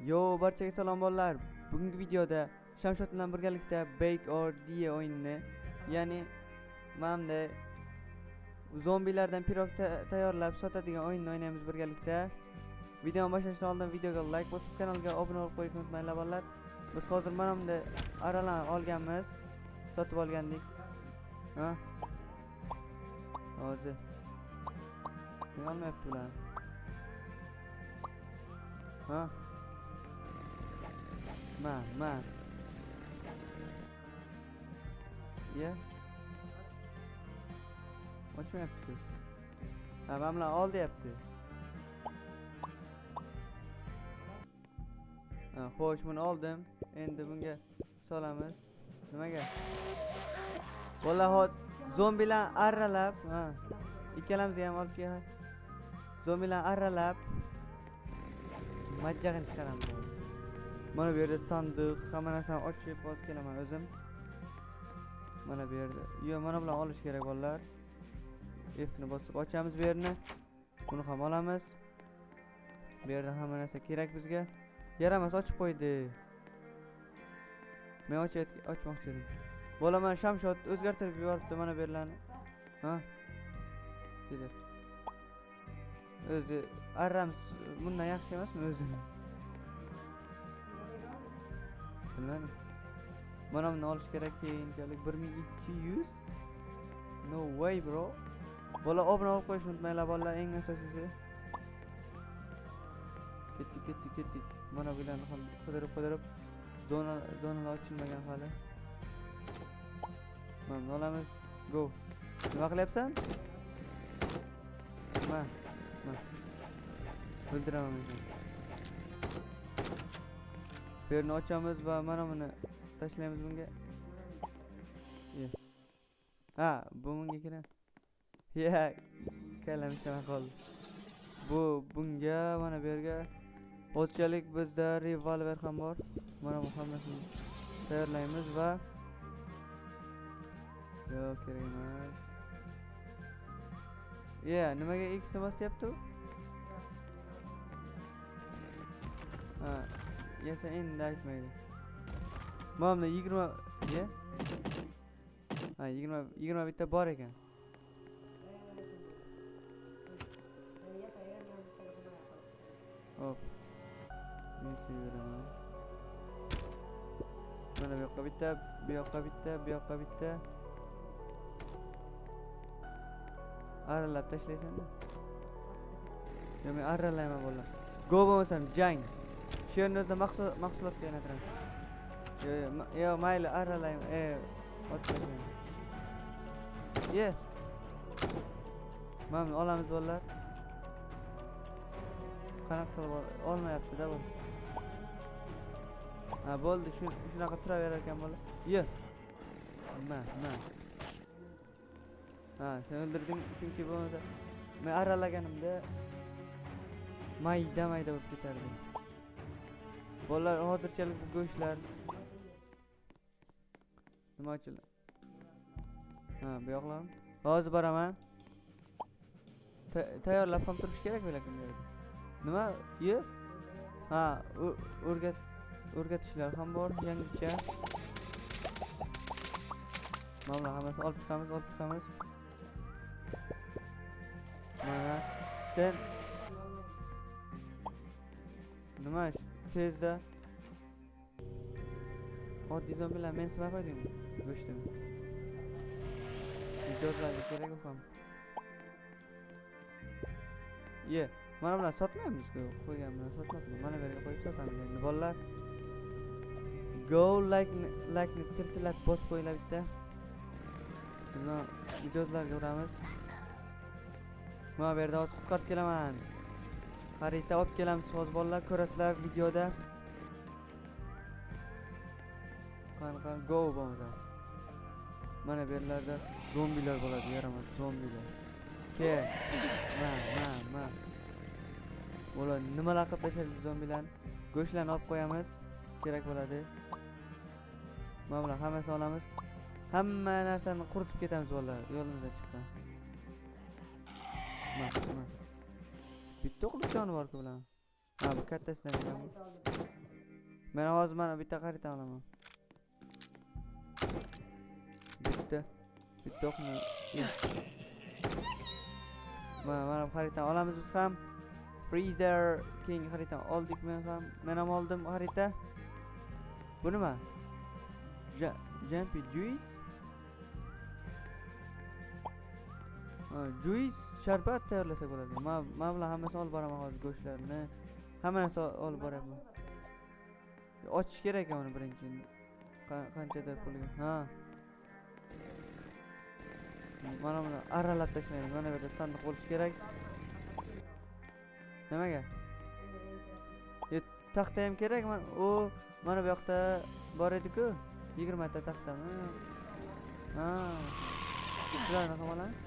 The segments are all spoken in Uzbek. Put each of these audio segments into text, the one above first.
Yo, barchaga salom bolalar. Bugungi videoda Shamshod bilan birgalikda Bake or Die o'yinini, ya'ni mana zombilardan pirog tayyorlab sotadigan o'yinni o'ynaymiz birgalikda. Videoni boshlashdan oldin videoga like bosib, kanalga obuna bo'lib qo'yishni unutmanglar bolalar. Biz hozir mana bunday aralarni olganmiz, sotib olgandik. Ha? Hozir. Nima olmayapti ular? Ha? Ma. Ya. Ochmayapti. Ha, mana bular ol deyapti. Ha, xo'sh, buni oldim. Endi bunga solamiz. Nimaga? Bola hozir zombilar arralab, ha. Ikkalamizga ham olib kel. Zombilar arralab majjag'ini chiqaramiz. Mana bu yerda sandiq, hamma narsani ochib hozir kelaman o'zim. Mana bu yerda. Yo, mana bularni olish kerak bolalar. F ni bosib ochamiz bu yerni. Buni ham olamiz. Bu yerda hamma narsa kerak bizga. Yaramas ochib qo'ydi. Men ochmoqchi edim. Bola mana Shamshod o'zgartirib yuboribdi mana bu yerlarni. Ha? Dedi. O'zi arramiz bundan yaxshi emasmi o'zi? Bilmadim. Mana buni olish kerak keyinchalik 1200. No way bro. Bola obuna olib qo'yishni unutmanglar bolalar, eng asosiysi. Ketdik. Mana bularni ham qidirib zonalar ochilmagan hali. Mana buni olamiz. Go. Nima qilyapsan? Ma. O'ldiraman men seni. Bu yerni ochamiz va mana buni tashlaymiz bunga. Ye. Ha, bu bunga kerak. Ya, kallam ishlamay qoldi. Bu bunga, mana bu yerga. Hozirchalik bizda revolver ham bor. Mana bu hammasini tayyorlaymiz va yo'q, kerak emas. Ya, nimaga X bosyapti u? Ha, yasa endi aytmaydi. Mana bunda 20, ya. Ha, 20 bitta bor ekan. Hop. Men severaman. Mana bu yoqqa bitta, bu yoqqa bitta, bu yoqqa bitta. Aralab tashlaysan-da. Yo, men aralayman bolalar. Go bo'lmasam jang. Shu yerni o'zida mahsulotga aylantiramiz. Yo, yo, mayli aralayman. Otib tashlayman. Ye. Mana buni olamiz bolalar. Qanaqa qilib olmayapti-da bu. Ha, bo'ldi, shunaqa turaverar ekan bola. Ye. Ma. Ha, sen o'ldirding chunki bo'lmasa men aralaganimda mayda bo'lib ketardi. Bolalar hozirchalik bu go'shtlar nima ochildi? Ha, bu yoqlar. Hozir boraman. Tayyorlab ham turish kerak lekin bu yerda. Nima? Ye? Ha, o'rgatishlar ham bor yangicha. Mana bular hammasini olib chiqamiz, Mana sen nima ish? Tezda oddiy zombilar mensimay qo'ydingmi go'shtini? Mijozlarga kerak u ham. Ye, mana bular sotmaymiz-ku, qo'ygan bilan sotmabmiz. Mana bu yerga qo'yib sotamiz endi bolalar. Go like-ni tirsillab bosib qo'yinglar bitta. Buni mijozlarga uramiz. Mana bu yerda hozir qutqarib kelaman. Xarita olib kelamiz hozir bolalar, ko'rasizlar videoda. Qanaqa go bo'lmasa. Mana bu yerlarda zombilar bo'ladi, yaramas zombilar. Ke. Ma. Ular nimalar qilib tashladi zombilarni? Go'shtlarni olib qo'yamiz, kerak bo'ladi. Mana bular hammasini olamiz. Hamma narsani quritib ketamiz bolalar, yo'limizdan chiqqan. Ma. Bitta o'qlik joni bor-ku bularning. Ha, bu kattasidan ekan bu. Men hozir mana bitta xarita olaman. Bitta. Bitta o'qni. Mana bu xaritani olamiz biz ham. Freezer keyingi xaritani oldik men ham. Men ham oldim xarita. Bu nima? Jumpy juice? Ha, juice sharbat tayyorlasak bo'ladi. Men bilan hammasini olib boraman hozir, go'shtlarni. Hamma narsa olib boraman. Ochish kerak ekan uni birinchi. Qanchadir pulga. Ha. Mana buni aralab tashlaymiz. Mana bu yerda sandiq bo'lishi kerak. Nimaga? Taxta ham kerak. Mana u mana bu yoqda bor edi-ku. 20 ta taxtami? Ha. Shularni ham olamiz.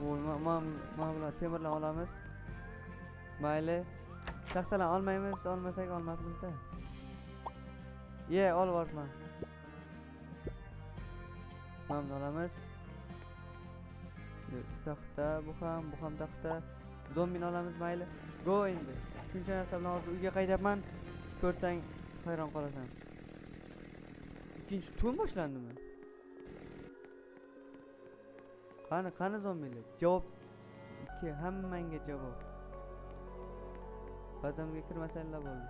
Voy, mana bular temirlar olamiz. Mayli. Taxtalar olmaymiz, olmasak olmabmiz-da. Ye, olib borman. Mana buni olamiz. Taxta, bu ham taxta. Zombini olamiz, mayli. Go endi. Shuncha narsa bilan hozir uyga qaytyapman. Ko'rsang hayron qolasan. Ikkinchi tun boshlandimi? Qani, qani zombilar? Javob 2, hammangga javob. Bazamga kirmasanglar bo'ldi.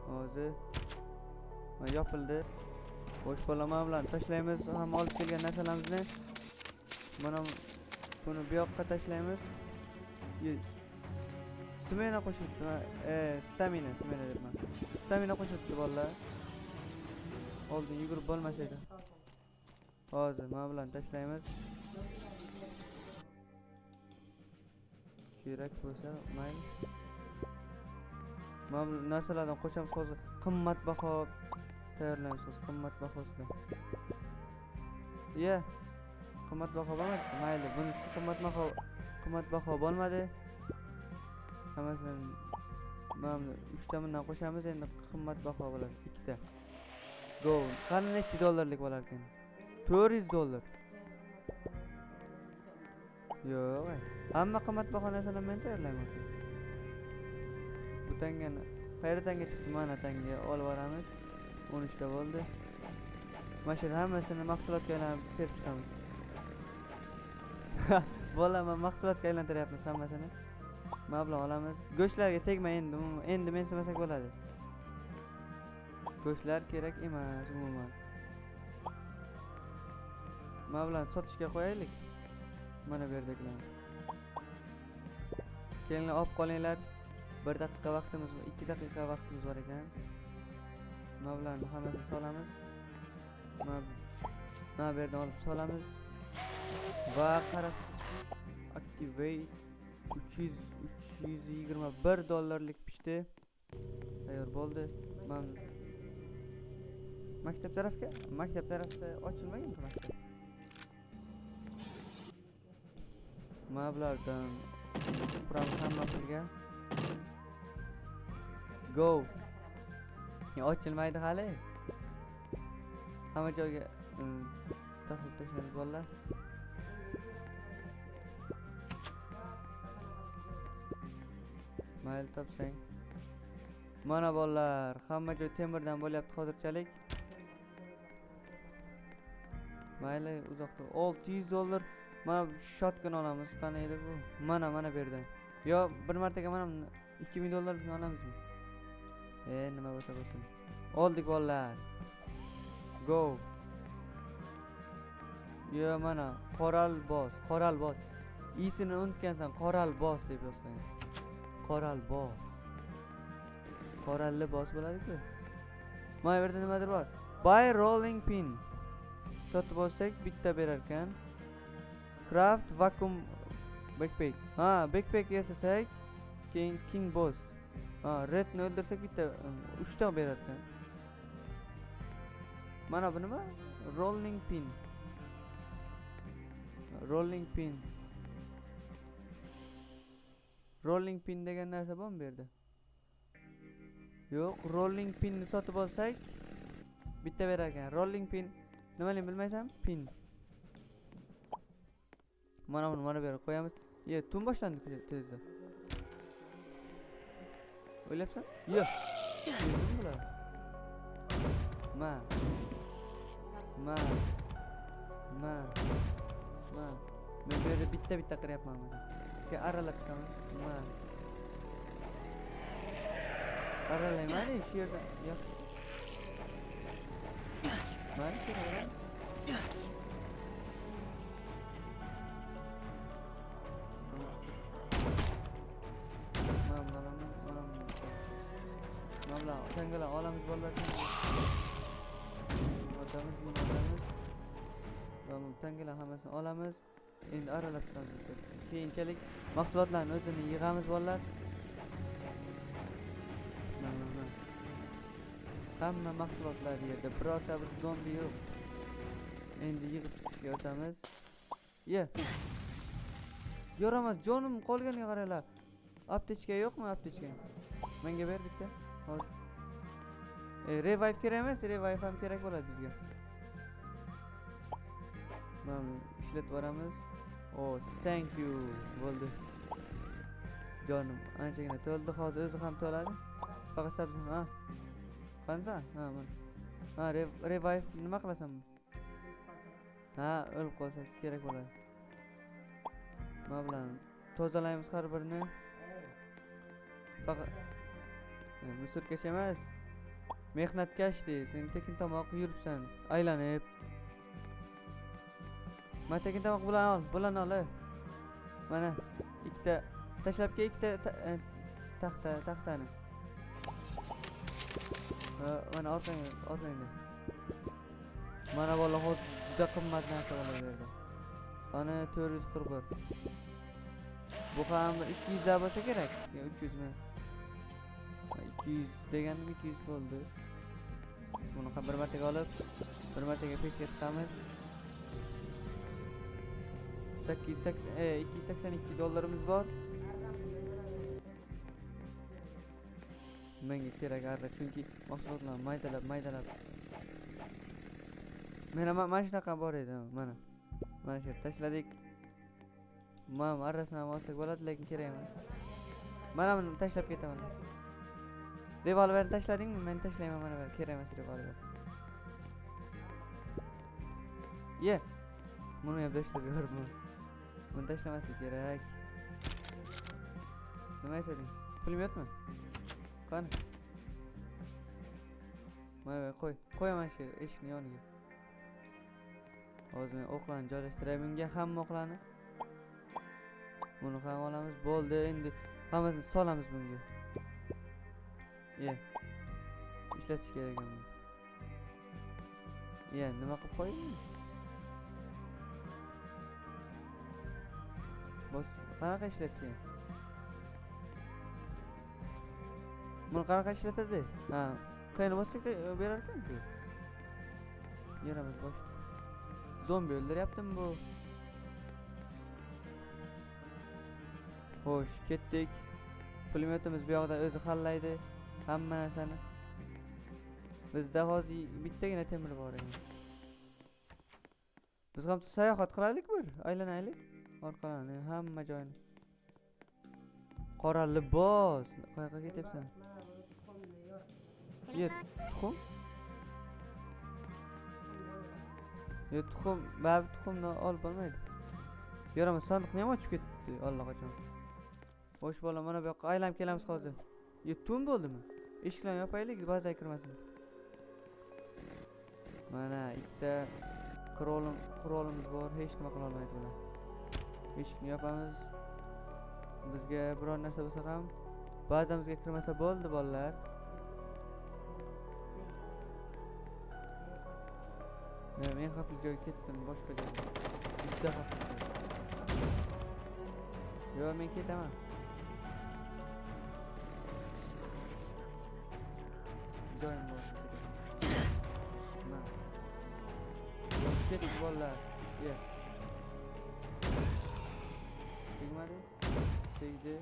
Hozir mana yopildi. Bo'sh bolama bilan tashlaymiz hamma olib kelgan narsalarimizni. Mana buni bu yoqqa tashlaymiz. Smena qo'shilibdi. Stamina, smena debman. Stamina qo'shilibdi bolalar. Oldin yugurib bo'lmas edi. Hozir mana bilan tashlaymiz. Kerak bo'lsa mayli. Mana bu narsalardan qo'shamiz hozir, qimmatbaho tayyorlaymiz hozir, qimmatbahosidan. Ye, qimmatbaho bo'lmadi. Mayli, bunisi qimmatbaho bo'lmadi. Hammasidan mana buni 3 ta bundan qo'shamiz, endi qimmatbaho bo'ladi 2 ta. Go. Qani necha dollarlik bo'lar ekan? 400 dollar. Yo'q, hamma qimmatbaho narsalarni men tayyorlayman. Bu tangani qayerda tanga chiqdi? Mana tanga olib boramiz. 13 ta bo'ldi. Mana shu hammasini mahsulotga aylantirib terib chiqamiz. Bola, mahsulotga aylantiryapmiz hammasini. Mablag' olamiz. Go'shtlarga tegma endi, endi mensimasak bo'ladi. Go'shtlar kerak emas umuman. Mablag' sotishga qo'yaylik. Mana bu yerdagilarni. Kelinglar, olib qolinglar. 1 daqiqa vaqtimiz, 2 daqiqa vaqtimiz bor ekan. Mablag'ni hammasini solamiz. Mana bu yerdan olib solamiz. Va qarab activate 321 dollarlik pishdi. Tayyor bo'ldi. Men maktab tarafga, maktab tarafda ochilmagan maktab. Mablag'dan quramiz hamma pulga. Go. Ya ochilmaydi hali. Hamma joyga taxlab tashlaymiz bolalar. Mayli topsang. Mana bolalar, hamma joy temirdan bo'lyapti hozirchalik. Mayli uzoqda 600 dollar. Mana shotgun olamiz. Qani edi bu? Mana bu yerdan. Yo, bir martaga mana 2000 dollarlikni olamizmi? Nima bo'lsa bo'lsin. Oldik bolalar. Go. Yo, mana Qoral boss, Qoral boss. Isini unutgansan, Qoral boss deb yozgan. Qoral boss. Qoralli boss bo'ladi-ku. Mana bu yerda nimadir bor. Buy rolling pin. Sotib olsak bitta berar ekan. Craft vacuum backpack. Ha, backpack yasasak, keyin king boss. Ha, redni o'ldirsak bitta 3 ta berar ekan. Mana bu nima? Rolling pin. Rolling pin. Rolling pin degan narsa bormi bu yerda? Yo'q, rolling pinni sotib olsak bitta berar ekan. Rolling pin nimaligini bilmaysan? Pin. Mana buni mana bu yerga qo'yamiz. Ye, tun boshlandi tezda. O'ylayapsan? Yo'q. Nima bular? Ma. Ma. Ma. Ma. Men bu yerda bitta-bitta qiryapman mana. Keyin aralab chiqamiz. Ma. Aralayman shu yerda. Yo'q. Mana shu yerda. Mana tangalar olamiz bolalar. Otamiz, buni otamiz. Va bu tangalar hammasini olamiz. Endi aralab chiqamiz. Keyinchalik mahsulotlarni o'zini yig'amiz bolalar. Mana. Hamma mahsulotlar yerda, birorta bir zombi yo'q. Endi yig'ib chiqishga o'tamiz. Ye. Yoramas, jonim qolganiga qaranglar. Aptechka yo'qmi, aptechka? Menga ber bitta. Hozir. Revive kerak emas, revive ham kerak bo'ladi bizga. Mana ishlatib boramiz. Oh, thank you. Bo'ldi. Jonim anchagina to'ldi, hozir o'zi ham to'ladi. Faqat sabzi, ha. Qansan? Ha, mana. Ha, revive nima qilasan? Ha, o'lib qolsa kerak bo'ladi. Nima bilan tozalaymiz har birini. Faqat musurkash emas. Mehnatkash dey, sen tekin tomoq yuribsan, aylanib. Mana tekin tomoq bilan ol, bilan ol. Mana ikkita tashlab kel, ikkita taxtani. Mana orqangda, orqangda. Mana bola hozir juda qimmat narsa bo'ladi bu yerda. Ana 441. Bu ham 200 da bo'lsa kerak, yo 300 mi? 200 deganim 200 bo'ldi. Buni ham bir martaga olib, bir martaga pechga tiqamiz. 282 dollarimiz bor. Menga kerak arra, chunki mahsulotlarni maydalab, maydalab. Mana mana shunaqa bor edi, mana. Mana shu yerga tashladik. Mana arrasini ham olsak bo'ladi, lekin kerak emas. Mana buni tashlab ketaman. Revolverni tashladingmi? Men tashlayman mana bu. Kerak emas revolver. Ye. Buni ham tashlab yuborman. Buni tashlamaslik kerak. Nima aytading? Pulemyotmi? Qani? Mana bu qo'y. Qo'yaman shu eshikning yoniga. Hozir men o'qlarni joylashtiray bunga, hamma o'qlarni. Buni ham olamiz. Bo'ldi, endi hammasini solamiz bunga. Ye. Ishlatish kerak ekan. Ye, nima qilib qo'yding? Bos, qanaqa ishlatgan? Buni qanaqa ishlatadi? Ha, qayerni bossak berar ekan-ku. Yeramiz bosh. Zombi o'ldiryaptimi bu? Xo'sh, ketdik. Pulemyotimiz bu yoqda o'zi hallaydi hamma narsani. Bizda hozir bittagina temir bor ekan. Biz ham sayohat qilaylik bir, aylanaylik. Orqani, hamma joyini. Qora libos, qayoqqa ketyapsan? Yer, tuxum? Yo, tuxum, baribir tuxumni olib bo'lmaydi. Yo'raman, sandiqni ham ochib ketdi allaqachon. Xo'sh bola, mana bu yoqqa aylanib kelamiz hozir. Yo, tun bo'ldimi? Eshiklarni yopaylik, bazaga kirmasin. Mana ikkita qurolimiz bor, hech nima qila olmaydi bular. Eshikni yopamiz. Bizga biror narsa bo'lsa ham bazamizga kirmasa bo'ldi bolalar. Men xavfli joyga ketdim, boshqa joyga. Juda xavfli. Yo'q, men ketaman. Joyim bor. Ketdik bolalar. Ye. Tegmadi. Tegdi.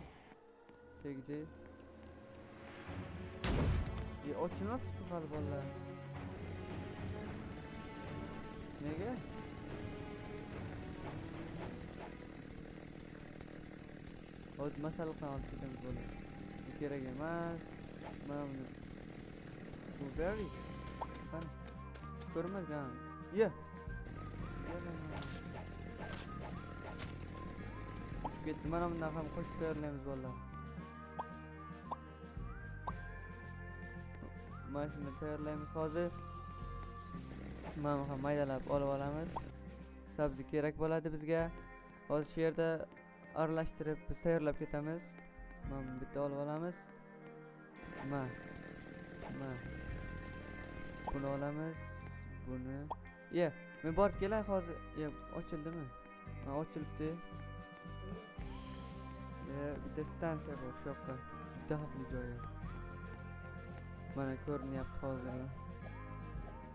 Tegdi. Ye, ochilmabdi hali bolalar. Nega? Hozir masalliqdan olib ketamiz bolalar. Bu kerak emas. Mana buni. Blueberry. Qani? Ko'rinmagan. Ye. Uchib ketdi. Mana bundan ham qo'shib tayyorlaymiz bolalar. Mana shuni tayyorlaymiz hozir. Mana ham maydalab olib olamiz. Sabzi kerak bo'ladi bizga. Hozir shu yerda aralashtirib biz tayyorlab ketamiz. Mana buni bitta olib olamiz. Ma. Ma. Buni olamiz. Buni. Ye, men borib kelay hozir. Ye, ochildimi? Ha, ochilibdi. Ye, bitta stansiya bor shu yoqqa. Juda xavfli joyi. Mana ko'rinyapti hozir.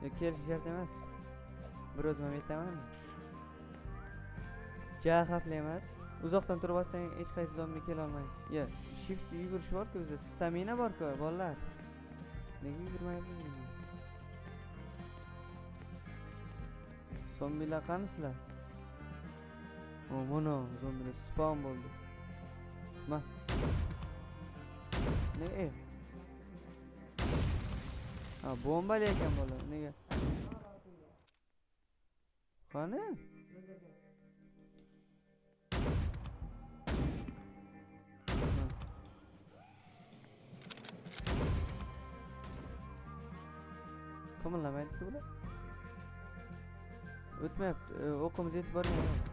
Yo, kelish shart emas. Bir o'zim ham yetaman. Ja xavfli emas. Uzoqdan turib olsang hech qaysi zombi kela olmaydi. Ye, shift yugurish bor-ku bizda, stamina bor-ku, bolalar. Nega yugurmayapmiz? Zombilar qanisizlar? O, mana zombilar spawn bo'ldi. Ma. Ne? Ha, bombali ekan bolalar. Nega? Qani? Qimirlamaydi-ku bular. O'tmayapti. O'qimiz yetib bormayapti.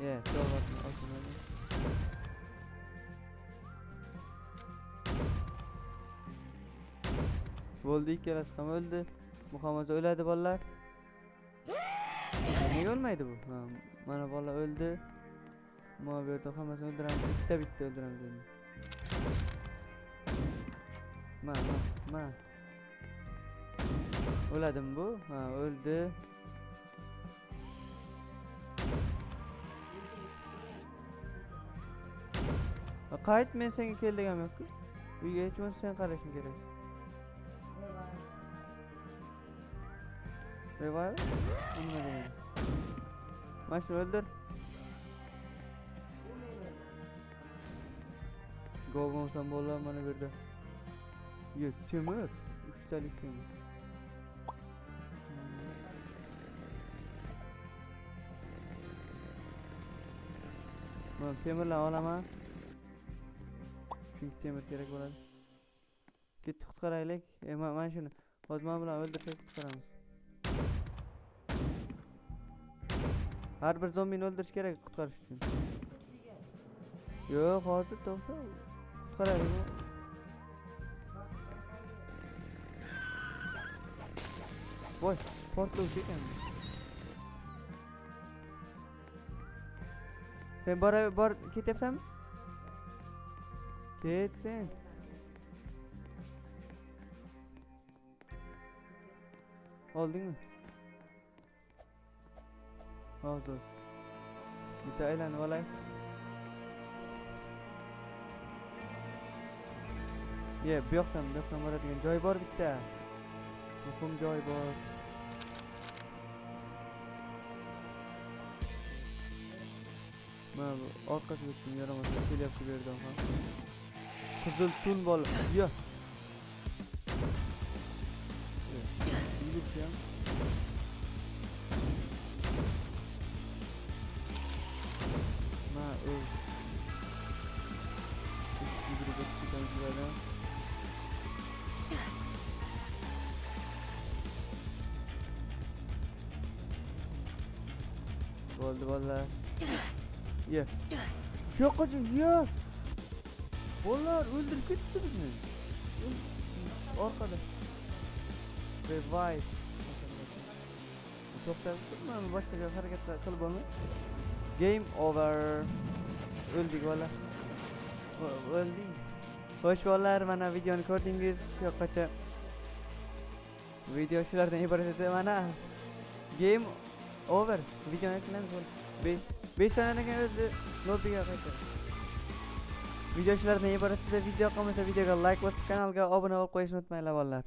Ye, to'g'ri. Bo'ldi, ikkalasi ham o'ldi. Muhammad o'ladi bolalar. Nega o'lmaydi bu? Ha, mana bolalar o'ldi. Mana bu yerda hammasini o'ldiramiz. Bitta-bitta o'ldiramiz endi. Ma, ma, ma. O'ladimi bu? Ha, o'ldi. Qayt, men senga kel deganim yo'q-ku. Uyga hech bo'lmasa sen qarashing kerak. Revive? Nima degani? Mana shuni o'ldir. Go bo'lmasam bolalar mana bu yerda. Yo, temir. 3talik temir. Mana temirlarni olaman. Chunki temir kerak bo'ladi. Ketdik, qutqaraylik. Mana shuni. Hozir mana bilan o'ldirsak qutqaramiz. Har bir zombini o'ldirish kerak qutqarish uchun. Yo'q, hozir to'xta. Qutqaraylik. Voy, portlovchi ekan. Sen bor ketyapsanmi? Ket sen. Oldingmi? Hozir. Bitta aylanib olay. Ye, bu yoqdan boradigan joy bor bitta. Muhim joy bor. Mana bu orqasiga o'tdim, yaramasa kelyapti bu yerdan ham. Qizil tun bola. Yo. Yugurib ham. Ma, o'z. Yugurib o'tib ketamiz bulardan. Bo'ldi bolalar. Ye. Shu yoqqacha, ye. Bolalar o'ldirib ketdi bizni. Orqada. Revive. To'xtab turma, boshqa joy harakat qilib bo'lmaydi. Game over. O'ldik bolalar. O'ldik. Xo'sh bolalar, mana videoni ko'rdingiz. Shu yoqqacha video shulardan iborat edi. Mana game over. Videoni yakunlaymiz. 5 soniyadan keyin o'zi lobbiga qaytadi. Video shulardan iborat edi. Video qolmasa videoga like bosib, kanalga obuna bo'lib qo'yishni unutmanglar bolalar.